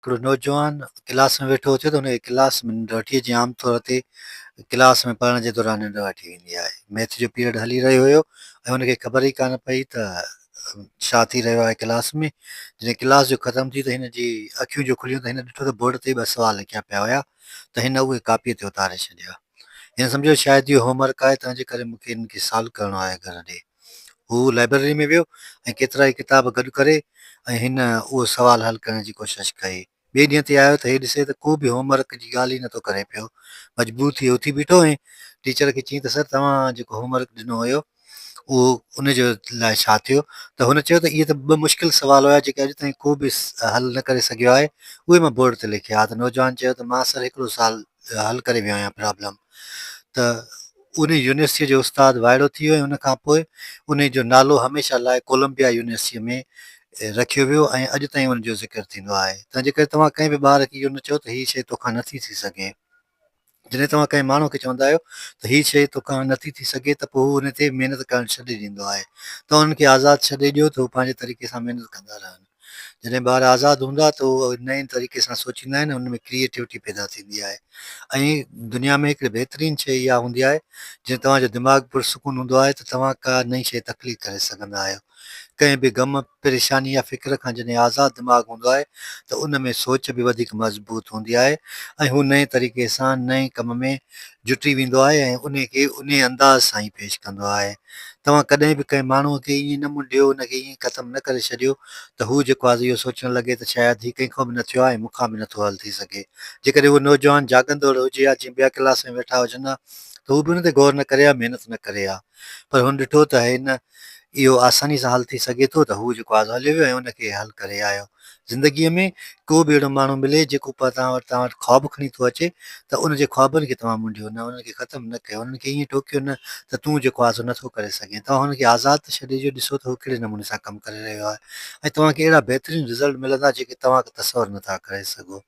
هڪڙو نوجوان ڪلاس ۾ ويٺو هجي ته هن کي ڪلاس ۾ ننڊ وٺي اچي عام طور تي ڪلاس ۾ پڙهڻ جي دوران ننڊ وٺي ويندي آهي. ميٿ جو پيريڊ هلي رهيو هيو ۽ هن کي خبر ئي ڪانه پئي ته ڇا ٿي رهيو آهي ڪلاس ۾. جڏهن ڪلاس جو ختم ٿي ته هن جي اکيون جو کليون ته هن ڏٺو ته بورڊ تي ٻه سوال لکيا پيا هيا ته هن اهي ڪاپيء تي اتاري ڇڏيا. هن سمجهيو شايد اهو هوم ورڪ آهي تنهن جي ڪري مون کي انهن کي سالو ڪرڻو آهي گهر ڏي. هو لائبريري ۾ ويو ۽ ڪيترائي ڪتاب گڏ ڪري ۽ هن اهو سوال حل ڪرڻ جي ڪوشش ڪئي. ٻئي ڏينهن تي آيو ته هي ڏسي ته ڪو به هوم ورڪ جي ڳالهه ئي نٿو ڪري پيو. مجبور ٿي اٿي بيٺو ۽ ٽيچر کي چيائين ته سر توهان جيڪو هوم ورڪ ڏنو هيو اهو ان جي لاء ڇا ٿيو؟ ته هن چيو ته اهي ته ٻه مشڪل سوال هيا جيڪي اڄ تائين ڪو به حل نه ڪري سگهيو آهي اهي مان بورڊ تي لکيا. ته نوجوان چيو ته مان سر هڪڙو سال حل ڪري ويو آهيان پرابلم. ته ان يونيورسٽيء جو استاد وائڙو ٿي ويو ۽ ان کان پوء انهي جو نالو هميشه لاء ڪولمبيا يونيورسٽيء ۾ رکيو ويو ۽ اڄ تائين ان جو ذڪر ٿيندو آهي. تنهن جي ڪري توهان ڪنهن به ٻار کي اهو نه چئو ته هيء شيء توکان نٿي ٿي سگهي. جڏهن توهان ڪنهن ماڻهوء کي چوندا آهيو ته هيء شيء توکان نٿي ٿي سگهي ته پوء هو ان تي محنت ڪرڻ ڇڏي ڏيندو آهي. توهان انهن کي آزاد ڇڏي ڏيو ته هو پنهنجي طريقي سان محنت ڪندا رهن. جڏهن ٻار آزاد هوندا ته هو نئين طريقي سان سوچيندا آهن ۽ انهن ۾ ڪريئيٽوٽي پيدا ٿيندي آهي ۽ دنيا ۾ هڪڙي بهترين شيء اها هوندي آهي جڏهن توهان جو دماغ پرسڪون هوندو آهي ته توهان ڪا نئين شيء تخليق ڪري سگهندا آهيو. ڪنهن به غم، پريشاني يا فڪر کان جڏهن آزاد دماغ هوندو آهي ته ان ۾ سوچ به وڌيڪ مضبوط هوندي آهي ۽ هو نئين طريقي سان نئين ڪم ۾ جٽي ويندو آهي ۽ انهي کي انهي انداز سان ئي پيش ڪندو آهي. توهان ڪڏهن به ڪنهن ماڻهوء کي ائين نه منڍيو، ان کي ائين ختم نه ڪري ڇڏيو ته هو جيڪو آهي اهو سوچڻ لڳي ته شايد هي ڪنهن کان به نه ٿيو آهي ۽ مون کان به نه ٿو حل ٿي سگهي. جيڪڏهن اهو نوجوان جاڳندڙ هجي ها، جيئن ٻيا ڪلاس ۾ ويٺا هجن ها ته هو به ان تي غور نه ڪري ها، محنت نه ڪري ها. پر هن ڏٺو ته هن اهو آساني سان حل ٿي سگهي ٿو ته هو جيڪو آهي هليو ويو ۽ ان کي حل ڪري آيو. زندگيء ۾ ڪو به اهڙو ماڻهو ملي جيڪو توهان وٽ توهان وٽ خواب کڻي ٿو اچي ته ان جي خوابن کي توهان منڍيو نه، انهن کي ختم نه ڪيو، انهن کي ائين ٽوڪيو نه ته تون جيڪو آهي سو نٿو ڪري سگهين. توهان هن کي آزاد ته ڇڏي جو ڏسو ته هو ڪهڙي نموني سان ڪم ڪري رهيو آهي ۽ توهان کي اهڙا بهترين رزلٽ ملندا جيڪي توهان تصور نٿا ڪري سگهو.